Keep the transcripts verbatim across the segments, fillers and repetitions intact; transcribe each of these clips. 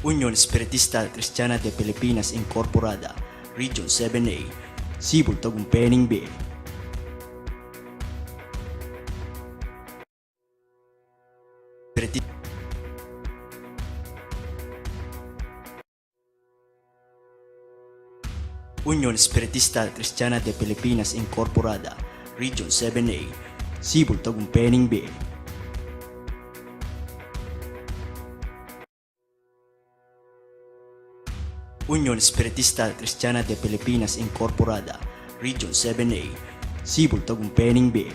Union Espiritista Cristiana de Pilipinas Incorporada, Region seven A, Cebu, Tagumpay, Ningbe. Espiriti-, Union Espiritista Cristiana de Pilipinas Incorporada, Region seven A, Cebu, Tagumpay, Ningbe. Union Espiritista Cristiana de Pilipinas Incorporada, Region seven A, Cebu, Tagumpay, Ningbe.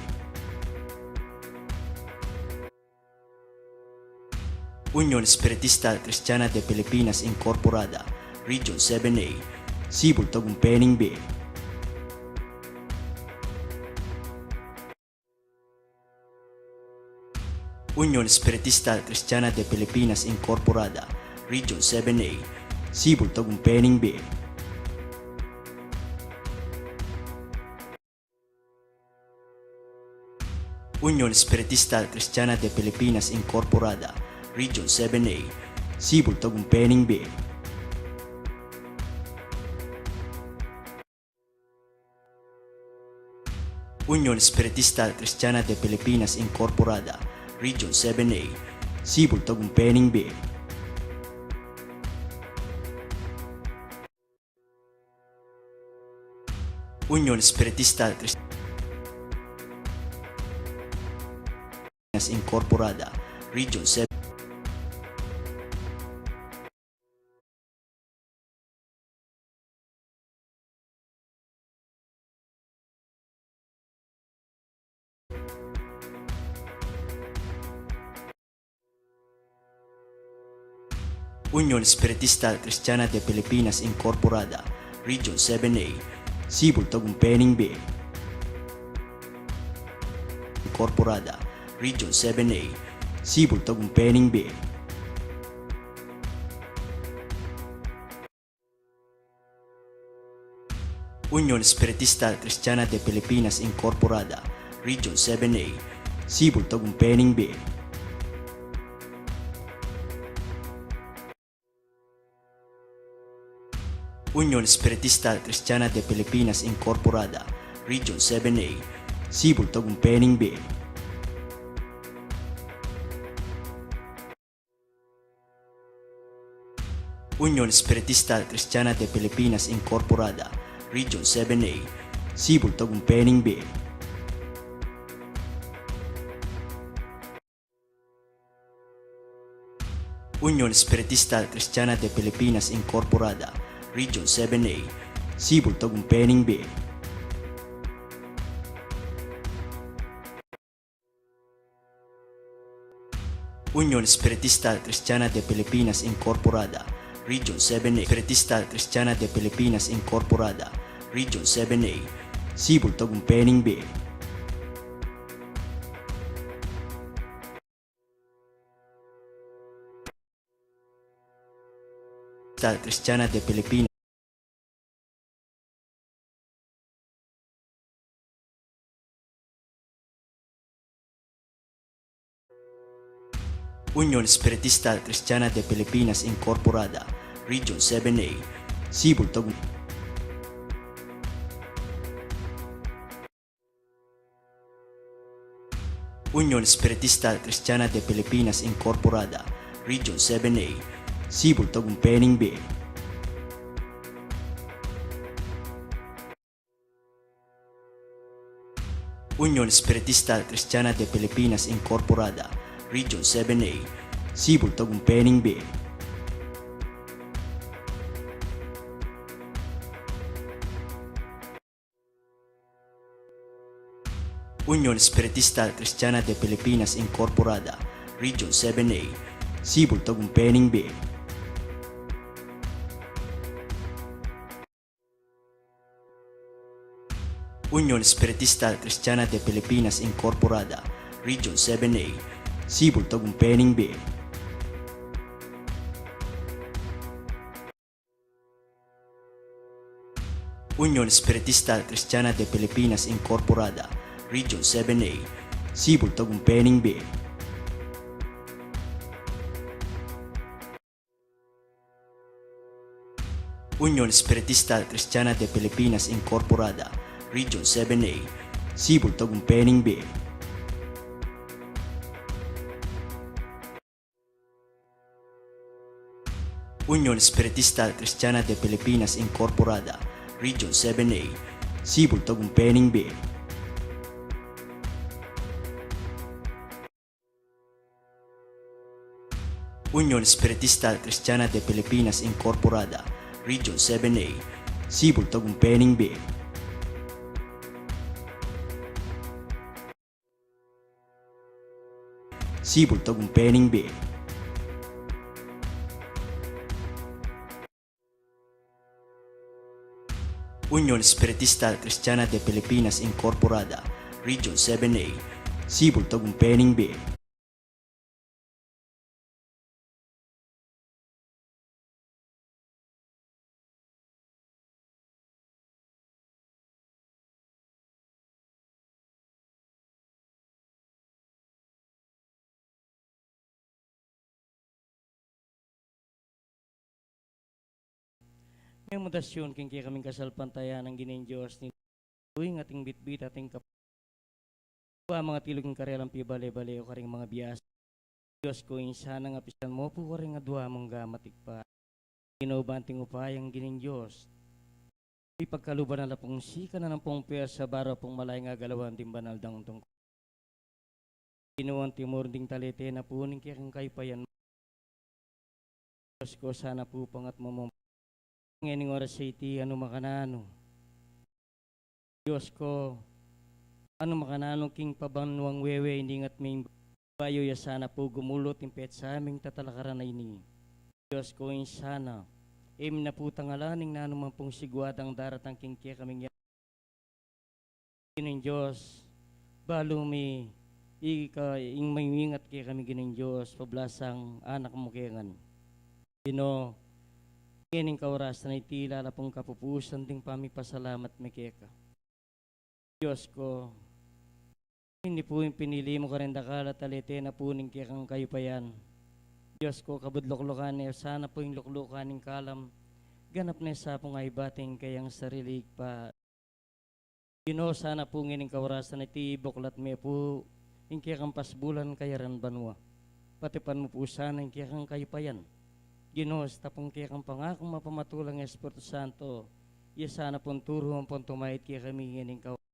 Union Espiritista Cristiana de Pilipinas Incorporada, Region seven A, Cebu, Tagumpay, Ningbe. Union Espiritista Cristiana de Pilipinas Incorporada, Region seven A, Cebu, Tagumpay, Ningbe. Union Espiritista Cristiana de Pilipinas Incorporada, Region seven A, Cebu, Tagumpay, Ningbe. Union Espiritista Cristiana de Pilipinas Incorporada, Region seven A, Cebu, Tagumpay, Ningbe. Union Espiritista Cristiana Incorporada, Region seven. Union Espiritista Cristiana de Pilipinas Incorporada, Region seven A, Cebu, Tagumpay, Ningbe. Incorporada, Region seven A, Cebu, Tagumpay, Ningbe. Union Espiritista Cristiana de Pilipinas Incorporada, Region seven A, Cebu, Tagumpay, Ningbe. Union Espiritista Cristiana de Pilipinas Incorporada, Region seven A, Cebu, Tagumpay, Ningbe. Union Espiritista Cristiana de Pilipinas Incorporada, Region seven A, Cebu, Tagumpay, Ningbe. Union Espiritista Cristiana de Pilipinas Incorporada, Region seven A, Cebu, Tagumpay, Ningbe. Union Espiritista Cristiana de Pilipinas Incorporada, Region seven A, Espiritista Cristiana de Pilipinas Incorporada, Region seven A, Cebu, Tagumpay, Ningbe. Cristiana de Pilipinas. Union Espiritista Cristiana de Pilipinas Incorporada, Region seven A, Cebu, Tagumpay. Union Espiritista Cristiana de Pilipinas Incorporada, Region seven A, Cebu, Tagumpay, Ningbe. Union Espiritista Cristiana de Pilipinas Incorporada, Region seven A, Cebu, Tagumpay, Ningbe. Union Espiritista Cristiana de Pilipinas Incorporada, Region seven A, Cebu, Tagumpay, Ningbe. Union Espiritista Cristiana de Pilipinas Incorporada, Region seven A, Cebu, Tagumpay, Ningbe. Union Espiritista Cristiana de Pilipinas Incorporada, Region seven A, Cebu, Tagumpay, Ningbe. Union Espiritista Kristiana de Pilipinas Incorporada, Region seven A, Cebu, Tagumpay ning Bie. Union Espiritista Kristiana de Pilipinas Incorporada, Region seven A, Cebu, Tagumpay ning Bie. Union Espiritista Kristiana de Pilipinas Incorporada, Region seven A, Cebu, Tagumpay ning Bie. Cebu, Tagumpay ning Bie. Union Espiritista Kristiana de Pilipinas Incorporada, Region seven A, Cebu, Tagumpay ning Bie. Memudasyun king kekaming kasalpantayanan, Ginu Dios, ning uling ating bitbit, ating kap-, wa mangatilu king karelang pibale-bale o karing mangabiasa. Dios ko, ing sana ngan apisan mu pu karing adua mung gamatikpa. Ginu, banting upayang Ginu Dios, ipagkaluban na la pung sikanan ampong pwersa, baru pung malayung agalawan ding banal dang tungkul. Ginu, antimur ding talente na pu ning kekang kayupayan. Dios ko, sana pu pangatmu mu ngening oras a iti, anu makananu. Dios ko, anu makananu king pabanuang wewe iningat ming bayu, ya sana pu gumulut ing petsa ming tatalakaran a ini. Dios ko, ing sana e mi na pu tangalanan ing nanu man pung sigua dang daratang king kekaming ya-, Ginu Dios, balu mi ika ing maingat kekami, Ginu Dios, pablasang anak mu ke ngan. Ginu, ngening kaorasan a iti, lala pung kapupusan ding pamipasalamat mi keka. Dios ko, ini pu ing pinili mu karing dakal a talente na pu ning kekang kayupayan. Dios ko, kabud luklukan ne sana pu ing luklukan ning kalam, ganap ne sa pung aibate ing kayang sarili pa. Ginu, sana pu ngening kaorasan a iti, ibuklat me pu ing kekang pasbulan kayaran banua, patipan mu pu sana ing kekang kayupayan. Ginu, sta pung kekang pangakung mapamatulang Espiritu Santo, iya sana pung turu ampong tumaid kekami ngening kaorasan.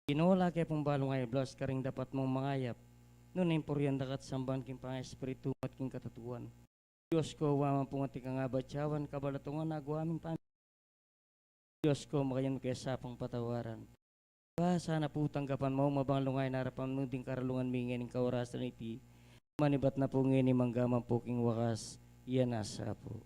Ginu, ala ke pung balung aiblas karing dapat mung mangayap, nune ing purian da ka at samban king pangaespiritu at king katatuan. Dios ko, wa man pung ating kangabatyawan, kabalatungan, aguamin pam-, Dios ko, makanyan ke sa pung patawaran. Ba, sana pu tanggapan mu, mabang lungayan arapan mu ding karalungan mi ngening kaorasan iti, manibat na pu ngeni mangga man pu king wakas, iya na sa pu.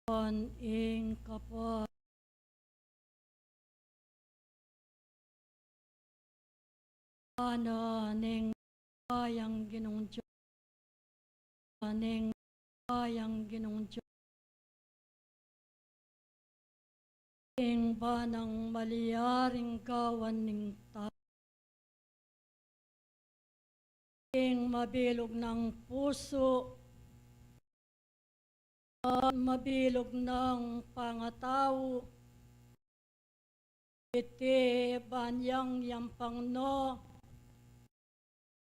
Ing kapal ana ning bayang Ginung Dios, ning bayang Ginung Dios. Ing banang malyaring gawan ning tau, ing mabilug nang pusu, mabilug nang pangatau, iti ban yang yampang no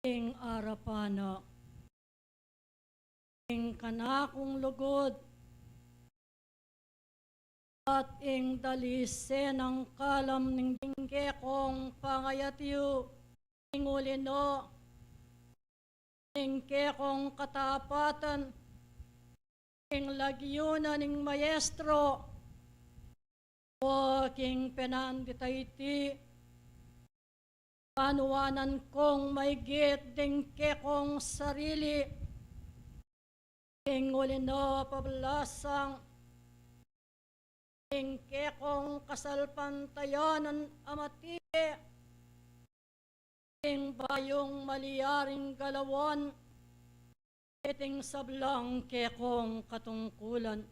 king arapan na. Ing kanakung lugud at ing dalise nang kalam ning kekong pangayat yu, ing uli no ning kekong katapatan, ing lagyu na ning maestro, o king penandit a iti, panuanan kong maigit ding kekong sarili, ing uli no pablasang ing kekong kasalpantayanan a matibay, ing bayung malyaring galawan, iting sablang kekong katungkulan.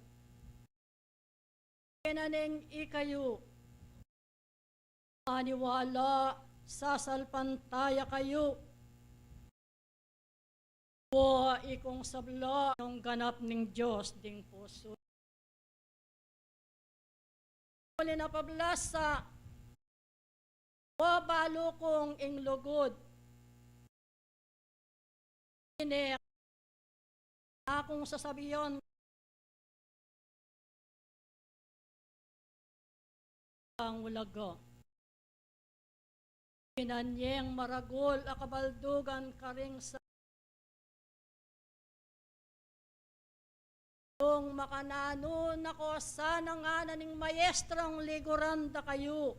Ina ning ikayu maniwala, sasalpantaya kayu, o ikung sabla ing ganap ning Dios ding pusu. Uli na pablasa, o balu kung ing lugud, ine akung sasabian ang ulaga. Pinanyeng maragul a kabaldugan karing sa Nung makananu na ko sana ngana ning maestrong liguran da kayu.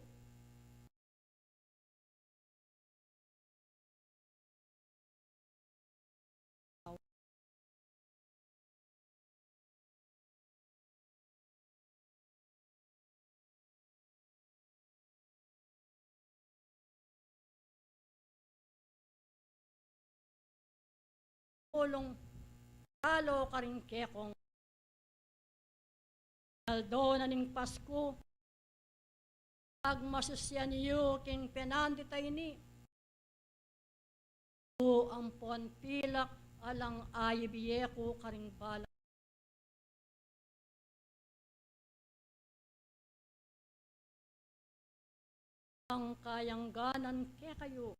Pulung palo karing kekong aldo na ning Pasku, pagmasusian yu king penandit a ini. Ku ampon pilak alang ayibie ku karing balang ang kayangganan kekayu.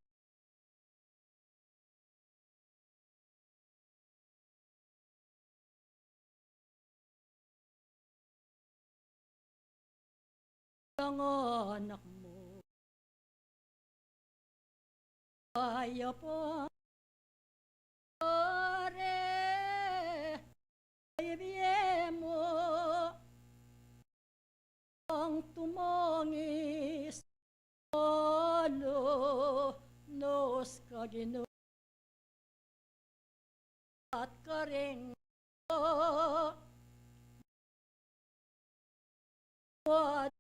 Ang anak mu, kaya pa, pare, ay bie mu, ang tumangis, alo, nos kagino. At karing wad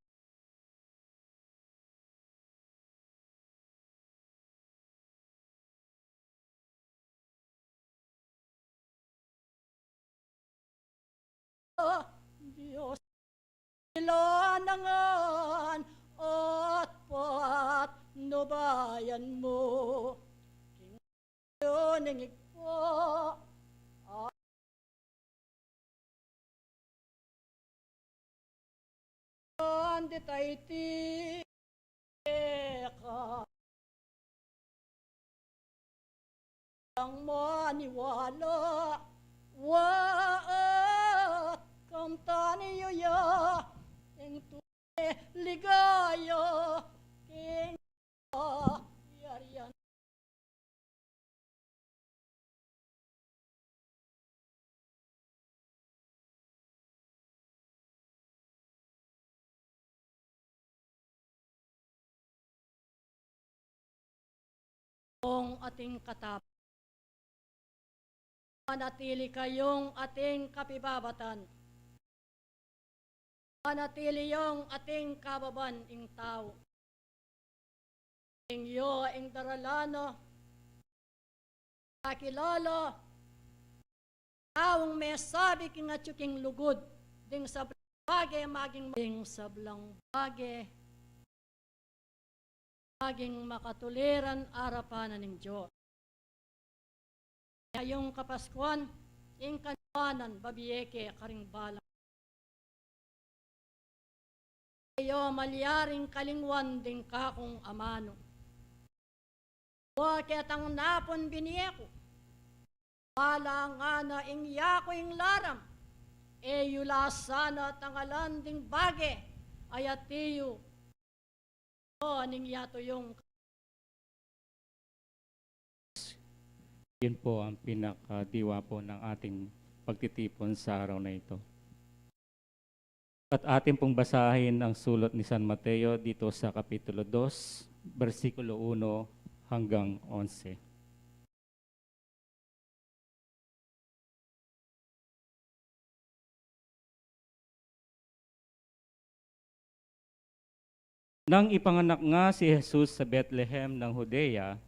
Dios, ilanangan at patnubayan mu. King ning Ibpa, andit a iti keka. Ang maniwala, wa at kamtan yu ya, ing tune ligaya, king kayarian. Kung ating katap-, manatili kayung ating kapibabatan. Panatili yung ating kababan ing tau. Ing yo, ing daralano, kakilalo, taung mesabi king atyu king lugud, ding sablang bage maging, ding sablang bage maging makatuliran arapan na ning Dios. Ngayung Kapaskuan, ing kaniwanan babie ke karing balang. Kayu malyaring kalingwan ding kakung amanu. Wa ketang napun binie ku. Bala nga na ing yaku ing laram. E yu la sana tangalan ding bage a yati yu. O ning yatu yung Yun po ang pinakadiwa po ng ating pagtitipon sa araw na ito. At atin pong basahin ang sulat ni San Mateo dito sa Kapitulo dos, bersikulo uno hanggang onse. Nang ipanganak nga si Jesus sa Bethlehem ng Judea,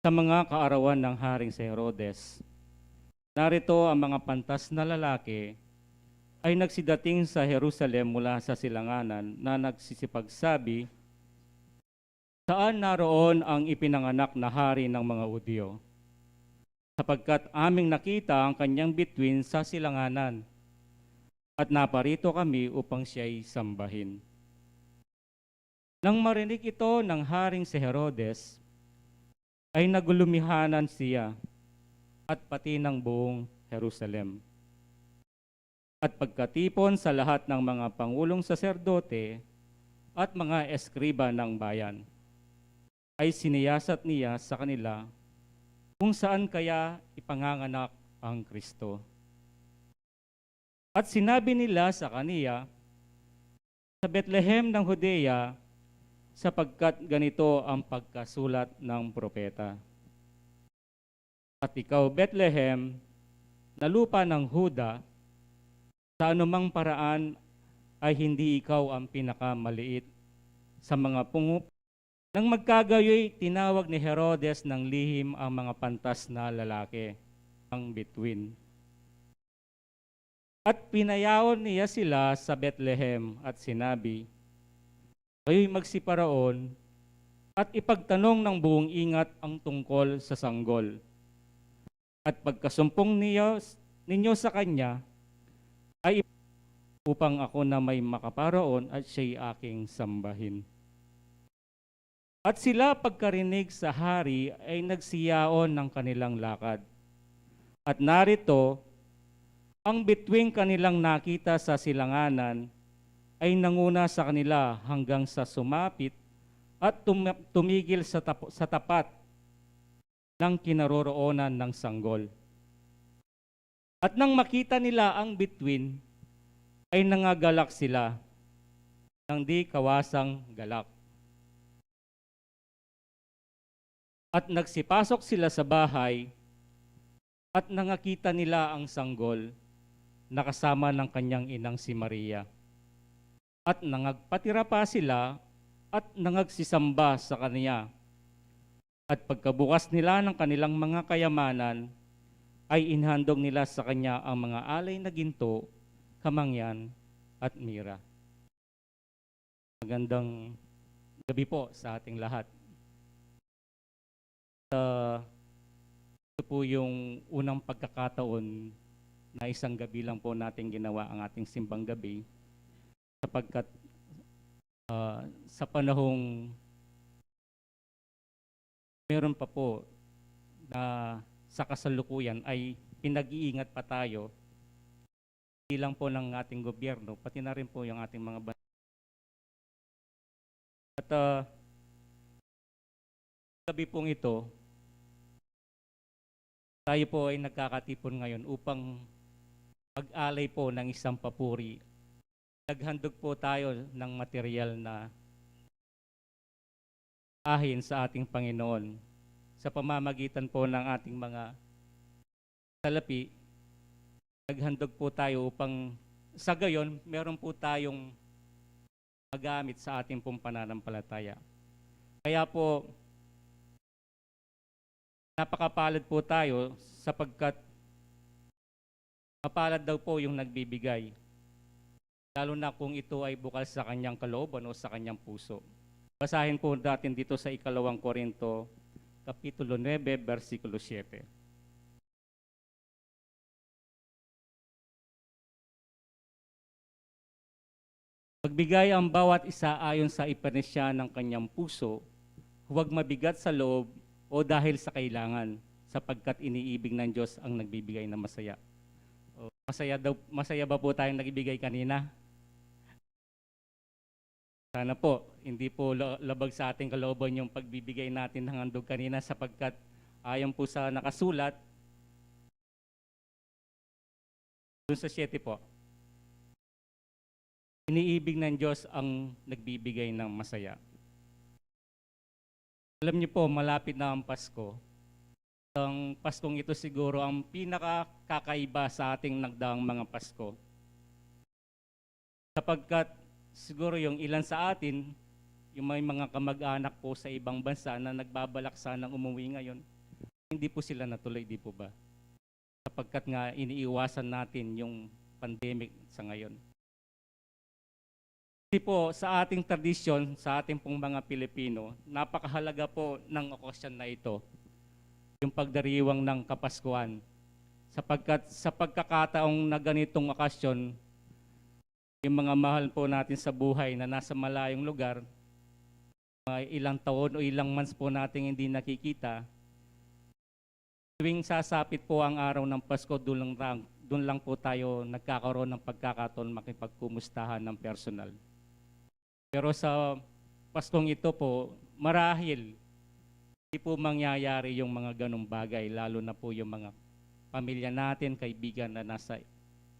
sa mga kaarawan ng haring si Herodes, narito ang mga pantas na lalaki ay nagsidating sa Jerusalem mula sa silanganan na nagsisipagsabi, "Saan naroon ang ipinanganak na hari ng mga Hudyo? Sapagkat aming nakita ang kanyang bituin sa silanganan, at naparito kami upang siya'y sambahin." Nang marinig ito ng haring si Herodes, ay nagulumihanan siya at pati ng buong Jerusalem. At pagkatipon sa lahat ng mga pangulong saserdote at mga eskriba ng bayan, ay siniyasat niya sa kanila kung saan kaya ipanganganak ang Kristo. At sinabi nila sa kaniya, "Sa Bethlehem ng Judea, sapagkat ganito ang pagkasulat ng propeta, 'At ikaw, Bethlehem, na lupa ng Juda, sa anumang paraan ay hindi ikaw ang pinakamaliit sa mga pungu-,'" Nang magkagayoy, tinawag ni Herodes ng lihim ang mga pantas na lalaki ng bituin. At pinayaon niya sila sa Bethlehem at sinabi, "Kayo'y magsiparaon at ipagtanong ng buong ingat ang tungkol sa sanggol. At pagkasumpong niyo, ninyo sa kanya, ay ip-, upang ako na may makaparaon at siya'y aking sambahin." At sila, pagkarinig sa hari, ay nagsiyaon ng kanilang lakad. At narito, ang bituing kanilang nakita sa silanganan ay nanguna sa kanila hanggang sa sumapit at tum-, tumigil sa tap-, sa tapat ng kinaroroonan ng sanggol. At nang makita nila ang bituin, ay nangagalak sila ng di kawasang galak. At nagsipasok sila sa bahay, at nangakita nila ang sanggol na kasama ng kanyang inang si Maria. At nangagpatira pa sila at nangagsisamba sa kanya. At pagkabukas nila ng kanilang mga kayamanan, ay inhandog nila sa kanya ang mga alay na ginto, kamangyan, at mira. Magandang gabi po sa ating lahat. Sa, ito po yung unang pagkakataon na isang gabi lang po natin ginawa ang ating simbang gabi, sapagkat, ah, sa panahong meron pa po na sa kasalukuyan ay pinag-iingat pa tayo, hindi lang po ng ating gobyerno, pati na rin po yung ating mga ban-, at, ah, gabi pong ito, tayo po ay nagkakatipon ngayon upang mag-alay po ng isang papuri. Naghandog po tayo ng material na ahin sa ating Panginoon. Sa pamamagitan po ng ating mga salapi, naghandog po tayo upang Sa gayon, meron po tayong magamit sa ating pong pananampalataya. Kaya po, napakapalad po tayo sapagkat mapalad daw po yung nagbibigay, lalo na kung ito ay bukal sa kanyang kalooban o sa kanyang puso. Basahin po natin dito sa Ikalawang Korinto, Kapitulo nuebe, bersikulo siyete. Magbigay ang bawat isa ayon sa ipinisya ng kanyang puso, huwag mabigat sa loob o dahil sa kailangan, sapagkat iniibig ng Diyos ang nagbibigay na masaya. O, masaya daw, masaya ba po tayong nagbibigay kanina? Sana po, hindi po la-, labag sa ating kalooban yung pagbibigay natin ng handog kanina, sapagkat ayon po sa nakasulat, dun sa siyete po, iniibig ng Diyos ang nagbibigay ng masaya. Alam niyo po, malapit na ang Pasko. Ang Paskong ito siguro ang pinakakakaiba sa ating nagdaang mga Pasko. Sapagkat siguro yung ilan sa atin, yung may mga kamag-anak po sa ibang bansa na nagbabalak sanang umuwi ngayon, hindi po sila natuloy, di po ba? Sapagkat nga iniiwasan natin yung pandemic sa ngayon. Kasi po, sa ating tradisyon, sa ating pong mga Pilipino, napakahalaga po ng okasyon na ito, yung pagdiriwang ng Kapaskuhan. Sapagkat sa pagkakataong na ganitong okasyon, yung mga mahal po natin sa buhay na nasa malayong lugar, mga ilang taon o ilang months po nating hindi nakikita, tuwing sasapit po ang araw ng Pasko, dun lang, dun lang po tayo nagkakaroon ng pagkakataon makipagkumustahan ng personal. Pero sa Paskong ito po, marahil di po mangyayari yung mga ganong bagay, lalo na po yung mga pamilya natin, kaibigan na nasa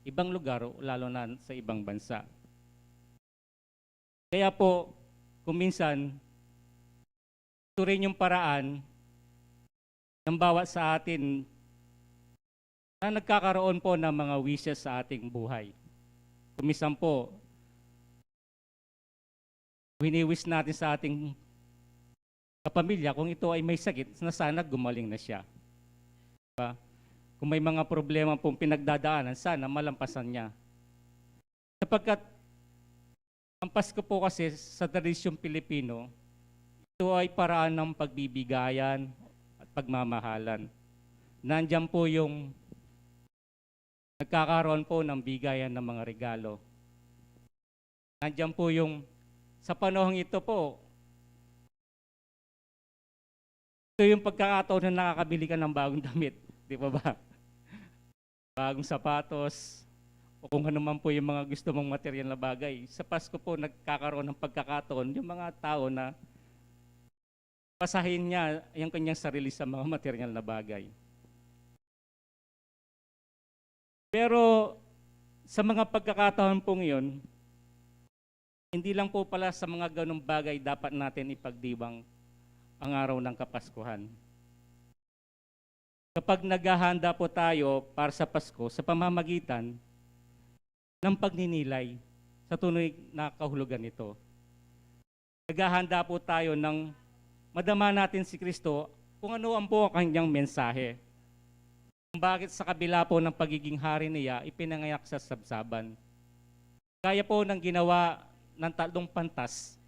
ibang lugar, o lalo na sa ibang bansa. Kaya po, kung minsan, ito rin yung paraan ng bawat sa atin na nagkakaroon po ng mga wishes sa ating buhay. Kung minsan po, wini-wish natin sa ating kapamilya, kung ito ay may sakit, na sana gumaling na siya. Diba? Kung may mga problema pong pinagdadaanan, sana malampasan niya. Sapagkat ang Pasko po kasi sa tradisyong Pilipino, ito ay paraan ng pagbibigayan at pagmamahalan. Nandiyan po yung nagkakaroon po ng bigayan ng mga regalo. Nandiyan po yung, sa panahong ito po, ito yung pagkakataon na nakakabili ka ng bagong damit, di ba ba? Bagong sapatos, o kung ano man po yung mga gusto mong material na bagay. Sa Pasko po, nagkakaroon ng pagkakataon yung mga tao na pasahin niya yung kanyang sarili sa mga material na bagay. Pero sa mga pagkakataon pong iyon, hindi lang po pala sa mga ganong bagay dapat natin ipagdiwang ang araw ng Kapaskuhan. Kapag naghahanda po tayo para sa Pasko sa pamamagitan ng pagninilay sa tunay na kahulugan nito, naghahanda po tayo ng madama natin si Kristo kung ano ang po ang kanyang mensahe. Kung bakit sa kabila po ng pagiging hari niya, ipinanganak sa sabsaban. Gaya po ng ginawa ng tatlong pantas,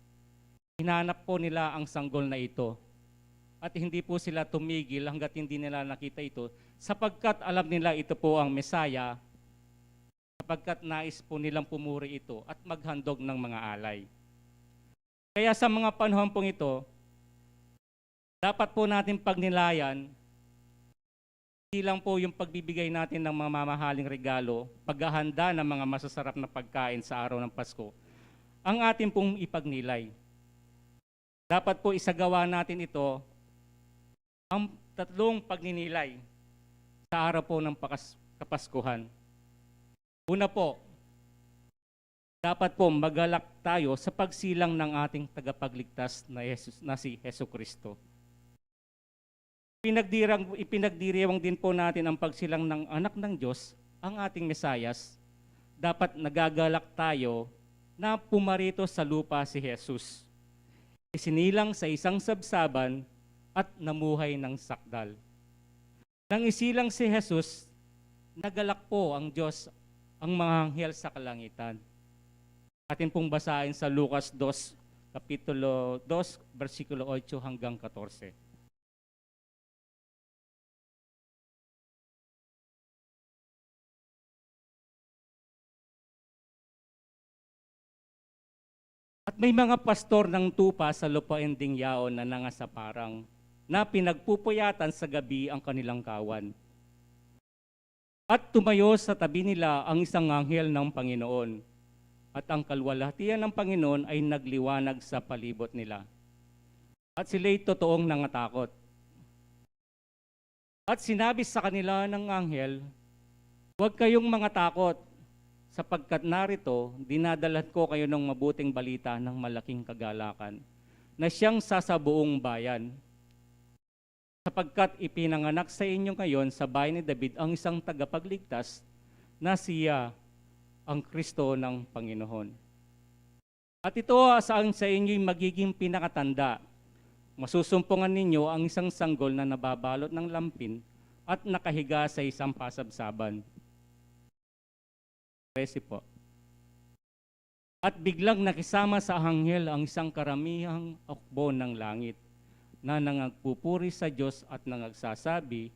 hinanap po nila ang sanggol na ito. At hindi po sila tumigil hanggat hindi nila nakita ito, sapagkat alam nila ito po ang Mesaya, sapagkat nais po nilang pumuri ito at maghandog ng mga alay. Kaya sa mga panahon pong ito, dapat po natin pagnilayan, hindi lang po yung pagbibigay natin ng mga mamahaling regalo, paghahanda ng mga masasarap na pagkain sa araw ng Pasko, ang atin pong ipagnilay. Dapat po isagawa natin ito, ang tatlong pagninilay sa araw po ng pakas-, Kapaskuhan. Una po, dapat po magalak tayo sa pagsilang ng ating tagapagligtas na Jesus, na si Jesucristo. Pinagdirang, ipinagdiriwang din po natin ang pagsilang ng Anak ng Diyos, ang ating Mesiyas, dapat nagagalak tayo na pumarito sa lupa si Jesus. Isinilang sa isang sabsaban at namuhay ng sakdal. Nang isilang si Jesus, nagalak po ang Diyos, ang mga anghel sa kalangitan. Atin pong basahin sa Lucas dos, Kapitulo dos, bersikulo otso hanggang katorse. At may mga pastor ng tupa sa lupain ding yaon na nangasaparang, na pinagpupuyatan sa gabi ang kanilang kawan. At tumayo sa tabi nila ang isang anghel ng Panginoon, at ang kaluwalhatian ng Panginoon ay nagliwanag sa palibot nila. At sila'y totoong nangatakot. At sinabi sa kanila ng anghel, "Huwag kayong mangatakot, sapagkat narito, dinadalhan ko kayo ng mabuting balita ng malaking kagalakan, na siyang sasabuong bayan. Sapagkat ipinanganak sa inyo ngayon sa bayan ni David ang isang tagapagligtas, na siya ang Kristo ng Panginoon. At ito ang sa inyo'y magiging pinakatanda. Masusumpungan ninyo ang isang sanggol na nababalot ng lampin at nakahiga sa isang pasabsaban." Trese po. At biglang nakisama sa anghel ang isang karamihang hukbo ng langit na nangagpupuri sa Diyos at nangagsasabi,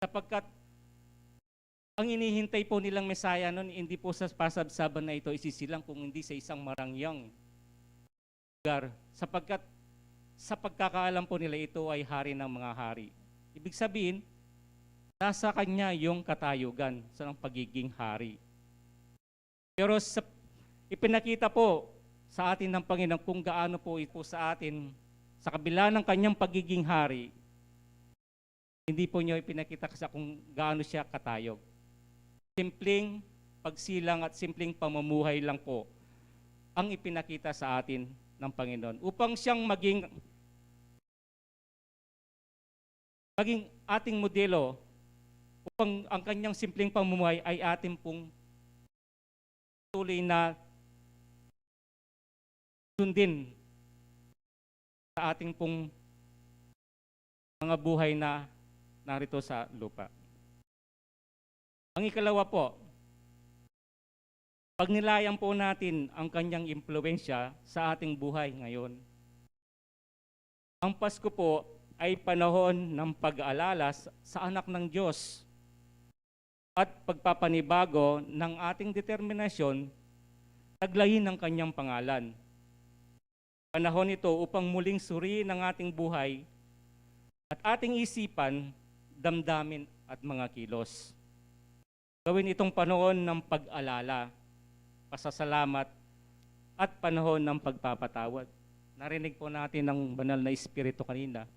sapagkat ang inihintay po nilang Mesaya nun, hindi po sa pasabsaban na ito isisilang, kung hindi sa isang marangyang lugar, sapagkat sa pagkakaalam po nila, ito ay hari ng mga hari. Ibig sabihin, nasa kanya yung katayugan sa ng pagiging hari. Pero sa, ipinakita po sa atin ng Panginoon kung gaano po ito sa atin, sa kabila ng kanyang pagiging hari, hindi po niyo ipinakita sa kung gaano siya katayog. Simpleng pagsilang at simpleng pamumuhay lang po ang ipinakita sa atin ng Panginoon. Upang siyang maging, maging ating modelo, upang ang kanyang simpleng pamumuhay ay atin pong tuloy na sundin sa ating pong mga buhay na narito sa lupa. Ang ikalawa po, pagnilayan po natin ang kanyang impluwensya sa ating buhay ngayon. Ang Pasko po ay panahon ng pag-aalala sa, sa anak ng Diyos at pagpapanibago ng ating determinasyon taglayin ang kanyang pangalan. Panahon ito upang muling suriin ang ating buhay at ating isipan, damdamin at mga kilos. Gawin itong panahon ng pag-alala, pasasalamat, at panahon ng pagpapatawad. Narinig po natin ng Banal na Espiritu kanina,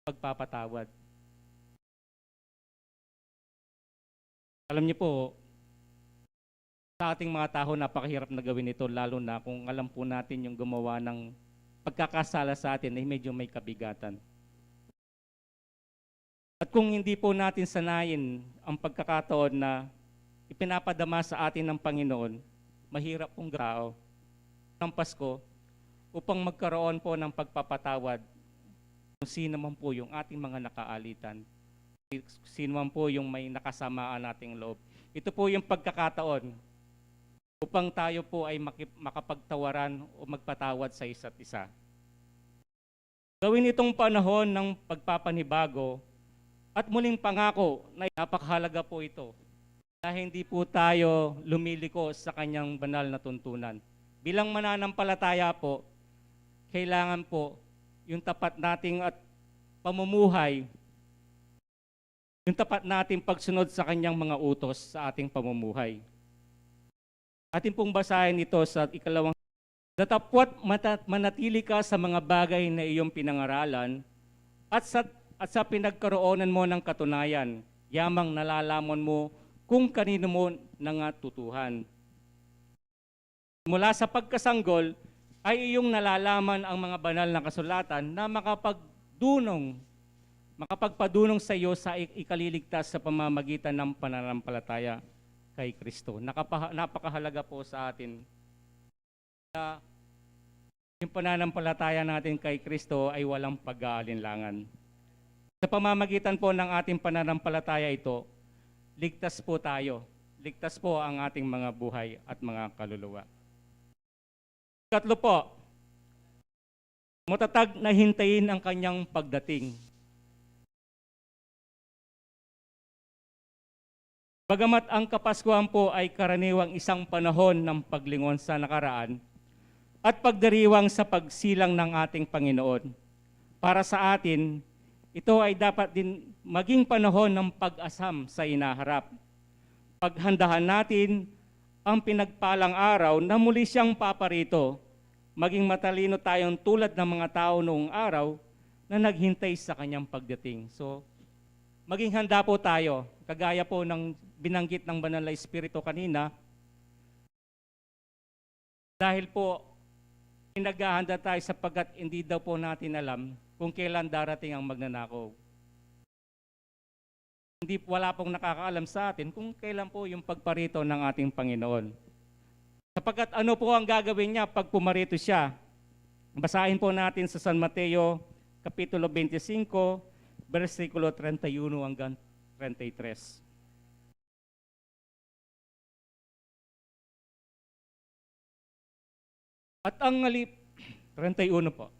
pagpapatawad. Alam niyo po, sa ating mga tao, napakahirap na gawin ito, lalo na kung alam po natin yung gumawa ng pagkakasala sa atin ay medyo may kabigatan. At kung hindi po natin sanayin ang pagkakataon na ipinapadama sa atin ng Panginoon, mahirap pong gawin. Ang Pasko, upang magkaroon po ng pagpapatawad kung sino man po yung ating mga nakaalitan, sino man po yung may nakasamaan nating loob. Ito po yung pagkakataon upang tayo po ay makip-, makapagtawaran o magpatawad sa isa't isa. Gawin itong panahon ng pagpapanibago at muling pangako na napakahalaga po ito, na hindi po tayo lumiliko sa kanyang banal na tuntunan. Bilang mananampalataya po, kailangan po yung tapat nating at pamumuhay, yung tapat nating pagsunod sa kanyang mga utos sa ating pamumuhay. Atin pong basahin ito sa ikalawang, "Datapwat mata-, manatili ka sa mga bagay na iyong pinangaralan at sa, at sa pinagkaroonan mo ng katunayan, yamang nalalaman mo kung kanino mo nangatutuhan." Mula sa pagkasanggol ay iyong nalalaman ang mga banal na kasulatan na makapagdunong makapagpadunong sa iyo sa i-, ikaliligtas sa pamamagitan ng pananampalataya kay Kristo. Nakapa-, napakahalaga po sa atin na yung pananampalataya natin kay Kristo ay walang pag-aalinlangan. Sa pamamagitan po ng ating pananampalataya ito, ligtas po tayo. Ligtas po ang ating mga buhay at mga kaluluwa. Katlo po, matatag na hintayin ang kanyang pagdating. Bagamat ang Kapaskuhan po ay karaniwang isang panahon ng paglingon sa nakaraan at pagdiriwang sa pagsilang ng ating Panginoon, para sa atin, ito ay dapat din maging panahon ng pag-asam sa inaharap. Paghandahan natin ang pinagpalang araw na muli siyang paparito, maging matalino tayong tulad ng mga tao noong araw na naghintay sa kanyang pagdating. So, maging handa po tayo, kagaya po ng binanggit ng Banal na Espiritu kanina, dahil po pinaghahanda tayo sapagkat hindi daw po natin alam kung kailan darating ang magnanakaw. Hindi, wala pong nakakaalam sa atin kung kailan po yung pagparito ng ating Panginoon. Sapagkat ano po ang gagawin niya pag pumarito siya? Basahin po natin sa San Mateo, Kapitulo twenty-five, bersikulo treinta y uno hanggang treinta y tres. At ang ngalip, treinta y uno po.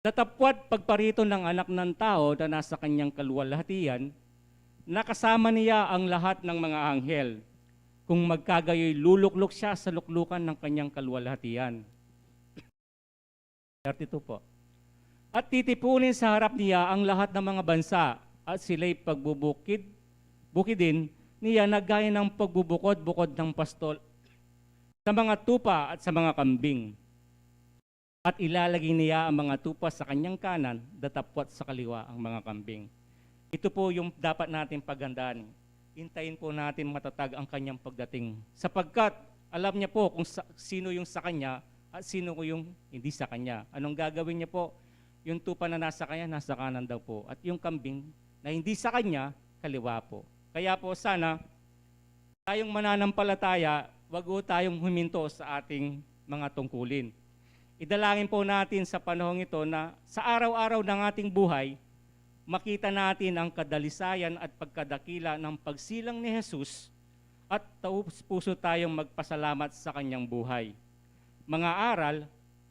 Datapwat pagparito ng Anak ng Tao na nasa kanyang kaluwalhatian, nakasama niya ang lahat ng mga anghel. Kung magkagayoy, luluklok siya sa luklukan ng kanyang kaluwalhatian. Thirty-two po. At titipunin sa harap niya ang lahat ng mga bansa, at sila'y pagbubukid, bukidin niya na gaya ng pagbubukod-bukod ng pastol sa mga tupa at sa mga kambing. At ilalagay niya ang mga tupa sa kanyang kanan, datapwat sa kaliwa ang mga kambing. Ito po yung dapat nating paghandaan. Hintayin po natin matatag ang kanyang pagdating. Sapagkat alam niya po kung sa, sino yung sa kanya at sino yung hindi sa kanya. Anong gagawin niya po? Yung tupa na nasa kanya, nasa kanan daw po. At yung kambing na hindi sa kanya, kaliwa po. Kaya po sana, tayong mananampalataya, wag ho tayong huminto sa ating mga tungkulin. Idalangin po natin sa panahong ito na sa araw-araw ng ating buhay, makita natin ang kadalisayan at pagkadakila ng pagsilang ni Jesus at taus-puso tayong magpasalamat sa kanyang buhay, mga aral,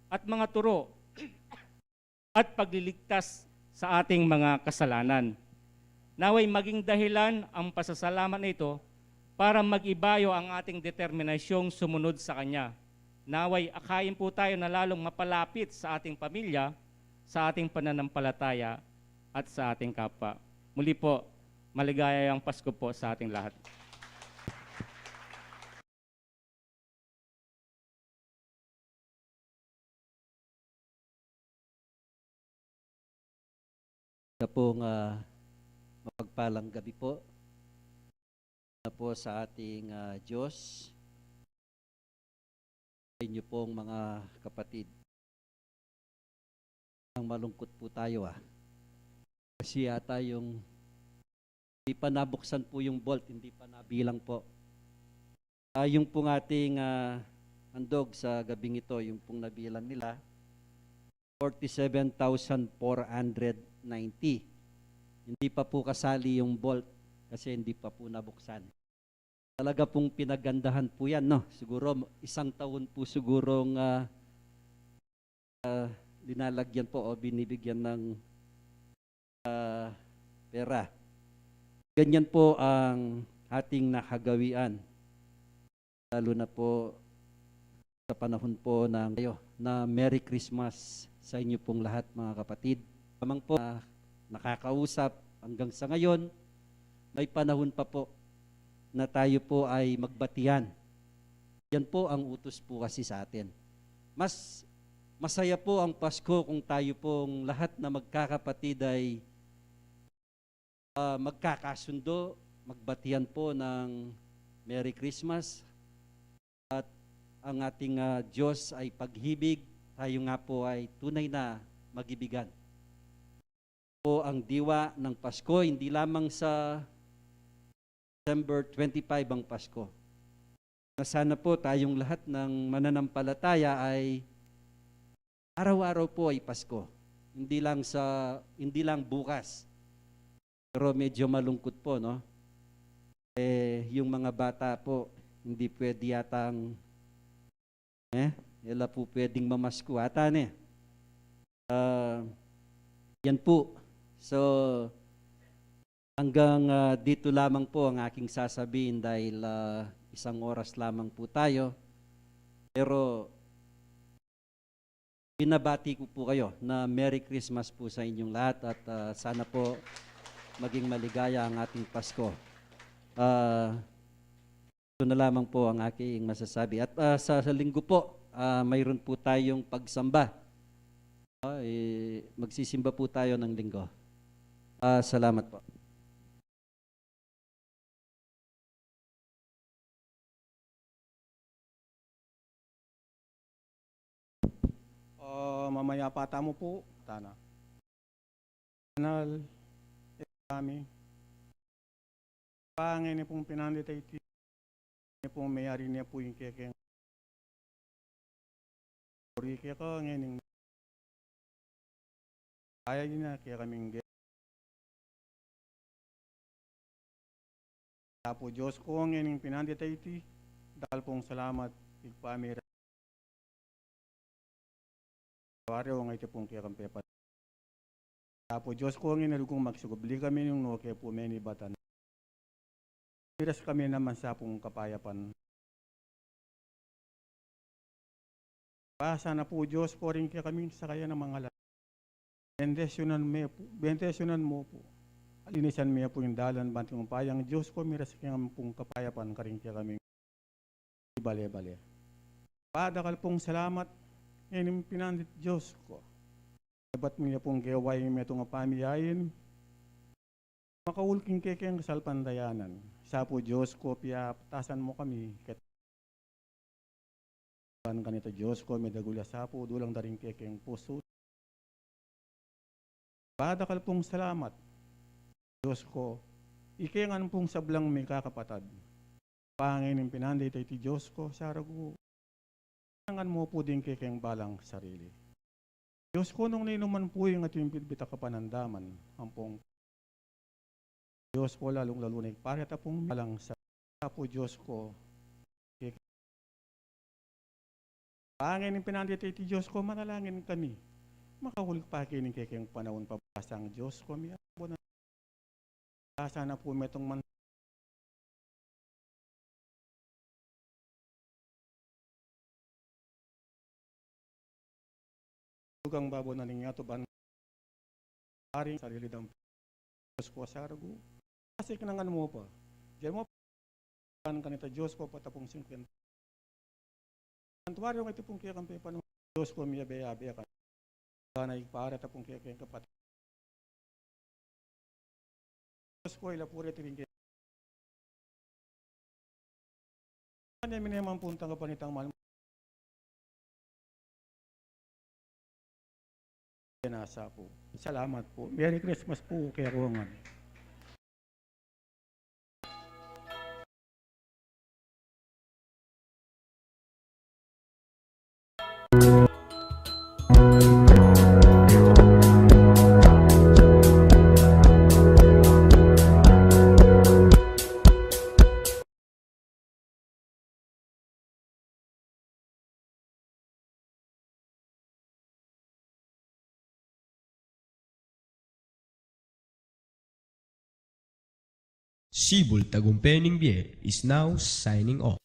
at mga turo at pagliligtas sa ating mga kasalanan. Nawa'y maging dahilan ang pasasalamat na ito para mag-ibayo ang ating determinasyong sumunod sa Kanya. Nawa'y akayin po tayo na lalong mapalapit sa ating pamilya, sa ating pananampalataya, at sa ating kapwa. Muli po, maligayang Pasko po sa ating lahat. Isa pong, ah, mapagpalang gabi po na po sa ating, ah, Diyos. Sa inyo pong mga kapatid. Ang malungkot po tayo, ah. Kasi yata yung hindi pa nabuksan po yung vault, hindi pa nabilang po. Ah, yung pong ating, ah, handog sa gabing ito, yung pong nabilang nila, forty-seven thousand four hundred ninety. Hindi pa po kasali yung vault kasi hindi pa po nabuksan. Talaga pong pinagandahan po yan, no? Siguro isang taon po sigurong, ah, ah, linalagyan po o binibigyan ng, ah, pera. Ganyan po ang ating nakagawian. Lalo na po sa panahon po ng tayo na Merry Christmas sa inyo pong lahat, mga kapatid. Lamang po na nakakausap hanggang sa ngayon, may panahon pa po na tayo po ay magbatian. Yan po ang utos po kasi sa atin. Mas masaya po ang Pasko kung tayo pong lahat na magkakapatid ay, ah, magkakasundo, magbatian po ng Merry Christmas. At ang ating, ah, Diyos ay pag-ibig, tayo nga po ay tunay na mag-ibigan. po ang diwa ng Pasko, hindi lamang sa December twenty-five ang Pasko. Na sana po tayong lahat ng mananampalataya ay araw-araw po ay Pasko. Hindi lang sa, hindi lang bukas. Pero medyo malungkot po, no? Eh, yung mga bata po, hindi pwede yatang, eh, ila po pwedeng mamasko ata, ne? Ah, yan po. So, hanggang, ah, dito lamang po ang aking sasabihin dahil, ah, isang oras lamang po tayo. Pero binabati ko po kayo na Merry Christmas po sa inyong lahat at, ah, sana po maging maligaya ang ating Pasko. Ah, ito na lamang po ang aking masasabi. At, ah, sa, sa linggo po, ah, mayroon po tayong pagsamba. Ah, eh, magsisimba po tayo ng linggo. Ah, salamat po. O, mamayapa tamu pu, tana. Banal, kami. Pangini pung pinandit a iti, ini pung meyari ne pu ing kekeng. Ori keka ngening. Aya ini na kekaming ge. Apu Dios ku, ngening pinandit a iti, dakal pung salamat, Ibpa mi, wari o nga iti pung kekang pepan. Apu Dios ku, ngeni rugul makisugubli kami nung nuke pu menibatan. Miras kami naman sa pung kapayapan. Pasa na pu Dios ku ring kekaming sakayan a mangalan. Bendisyunan me pu, bendisyunan mu pu. Linisan me pu ing dalan banting upayang Dios ku, miras keng pung kapayapan karing kekaming ibale-bale. Padakal pung salamat, ngening pinandit Dios ku. Ebat mi ya pung kewa ing metung a pamiyain. Makaul king kekeng kasalpantayanan. Sa pu Dios ku, piaptasan mu kami, ket ban kanita Dios ku, medagul ya sa pu, dulang da ring kekeng pusu. Padakal pung salamat, Dios ku, ike ngan pung sablang mikakapatad. Pangini ning pinandit a iti Dios ku, saragu. Ngan mu pu ding kekeng balang sarili. Dios ku, nung ninuman pu ing ating bitbit a kapanandaman, ampong Dios ku, lalung-lalu na ing pari at apung balang sa-, sa pu Dios ku, kekeng Pangini ning pinandit a iti Dios ku, manalangin kami. Makaul pa keni king kekeng panaun pabasang Dios ku, mi abo na. Sana pu metung man. Tugang babo na ning yatu ban. Aring sarili dang Dios ku, saragu. Kasi kinangan mu pa. Diyan mu kan kanita Dios ku, patapung singkwenta. Santuario nga iti pung kekang pepan Dios ku, miyabe-yabe ka. Sana ipara tapung kekeng kapatad. Dios ku, ila puri tiring ke. Kanya mineman pung tanggapan itang mal. Nasa pu. Salamat pu. Merry Christmas pu kekayu ngan. Sibul tagumpe ning bie is now signing off.